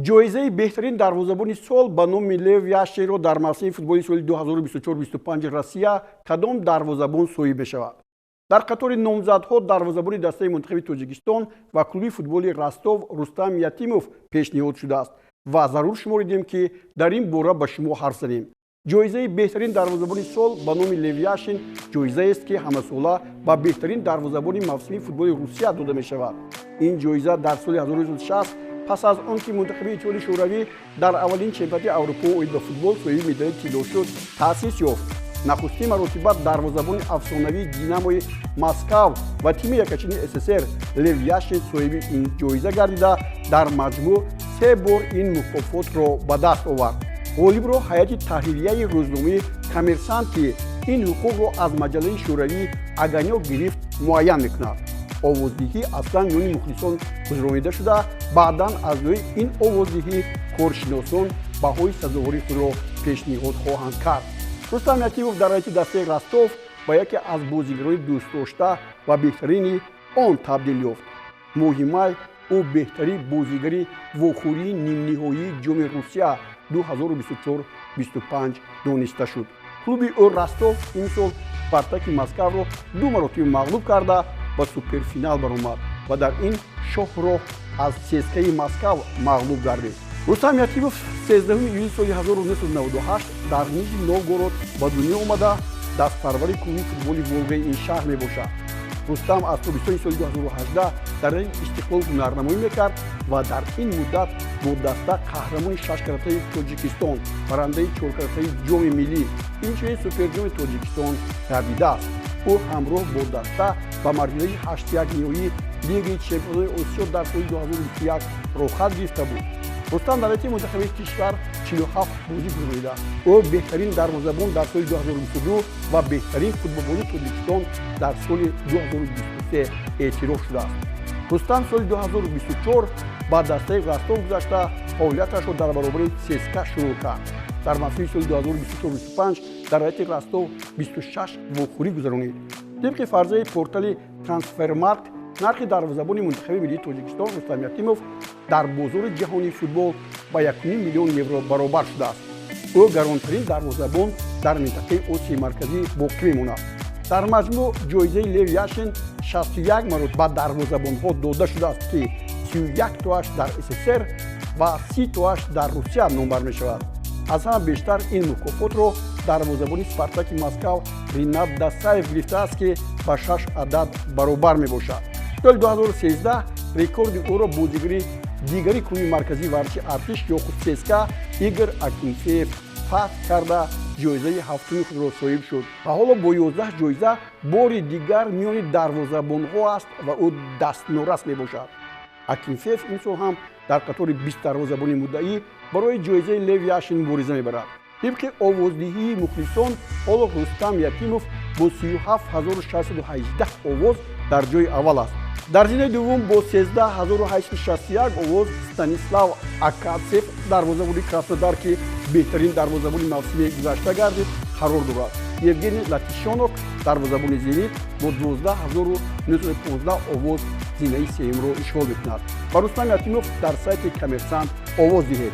Ҷоизаи беҳтарин дарвозабони сол ба номи Лев Яшинро дар мавсими футболи соли 2024-25 Россия кадом дарвозабон соҳиб мешавад? Дар қатори номзадҳо дарвозабони дастаи мунтахаби Тоҷикистон ва клуби футболи Ростов Рустам Ятимов пешниҳод шудааст ва зарур шуморидем, ки дар ин бора ба шумо ҳарф занем. Ҷоизаи беҳтарин дарвозабони сол ба номи Лев Яшин ҷоизаест, ки ҳамасола ба беҳтарин дарвозабони мавсими футболи Русия дода мешавад. Ин ҷоиза дар соли 1960, пас аз он ки мунтахаби Иттиҳоди Шӯравӣ дар аввалин чемпионати Аврупо оид ба футбол соҳиби медали тилло шуд, таъсис ёфт. Нахустин маротиба дарвозабони афсонавии Динамои Москав ва тими якачини СССР Лев Яшин соҳиби ин ҷоиза гардида, дар маҷмӯъ се бор ин мукофотро ба даст овард. Ғолибро ҳайати таҳририяи рӯзномаи Коммерсант, ки ин ҳуқуқро аз маҷаллаи шӯравии Огонёк гирифт, муайян мекунад. Овоздиҳӣ аслан миёни мухлисон гузаронида шуда, баъдан аз рӯи ин овоздиҳӣ коршиносон баҳои сазовори худро пешниҳод хоҳанд кард. Рустам Ятимов дар ҳайати дастаи Ростов ба яке аз бозигарони дӯстдошта ва беҳтарини он табдил ёфт. Моҳи май ӯ беҳтарин бозигари вохӯрии нимниҳоии Ҷоми Русия 2024-25 дониста шуд. Клуби ӯ Ростов имсол Спартаки Москавро ду маротиба мағлуб карда, ба суперфинал баромад ва дар ин шоҳроҳ аз ЦСКАи Москав мағлуб гардид. Рустам Ятимов 13 июли соли 1998 дар Нижний Новгород ба дунё омада, дастпарвари клуби футболи Волгаи ин шаҳр мебошад. Рустам аз тобистони соли 2018 дар ин Истиқлол ҳунарнамоӣ мекард ва дар ин муддат бо даста қаҳрамони шашкаратаи Тоҷикистон, барандаи чоркаратаи Ҷоми миллӣ, инчунин Суперҷоми Тоҷикистон гардидааст. Ӯ ҳамроҳ бо даста ба марҳилаи ҳаштякниҳоии Лигаи чемпионони Осиё дар соли 2021 роҳхат гирифта буд. Рустам дар ҳайати мунтахаби кишвар 47 бозӣ гузаронида, ӯ беҳтарин дарвозабон дар соли 2022 ва беҳтарин футболбози Тоҷикистон дар соли 2023 эътироф шудааст. Рустам соли 2024 ба дастаи Ростов гузашта, фаъолияташро дар баробари ЦСКА шурӯъ кард. Дар мавсими соли 2024-25 дар ҳайати Ростов 26 вохӯрӣ гузаронид. Тибқи фарзияи портали Трансфермаркт, нархи дарвозабони мунтахаби миллии Тоҷикистон Рустам Ятимов дар бозори ҷаҳонии футбол ба 1 миллион евро баробар шудааст. Ӯ гаронтарин дарвозабон дар минтақаи Осиёи Марказӣ боқӣ мемонад. Дар маҷмӯъ ҷоизаи Лев Яшин 61 маротиба ба дарвозабонҳо дода шудааст, ки 31 тоаш дар СССР ва 30 тоаш дар Русия номбар мешавад. Аз ҳама бештар ин мукофотро дарвозабони Спартаки Москав Ринат Дасаев гирифтааст, ки ба шаш адад баробар мебошад. Соли 2013 рекорди ӯро бозигари дигари клуби марказии варзиши Артиш ё худ ЦСКА Игор Акинфеев фатҳ карда, ҷоизаи ҳафтуми худро соҳиб шуд ва ҳоло бо 11 ҷоиза бори дигар миёни дарвозабонҳо аст ва ӯ дастнорас мебошад. Акинфеев имсол ҳам дар қатори 20 дарвозабони муддаӣ барои ҷоизаи Лев Яшин мубориза мебарад. Тибқи овоздиҳии мухлисон, ҳоло Рустам Ятимов бо 37 618 овоз дар ҷои аввал аст. Дар зинаи дуввум бо 13 861 овоз Станислав Акацев, дарвозабони Краснодар, ки беҳтарин дарвозабони мавсими гузашта гардид, қарор дорад. Евгений Латишонок, дарвозабони Зенит, бо 12 915 овоз зинаи сеюмро ишғол мекунад. Ба Рустам Ятимов дар сайти Коммерсант овоз диҳед.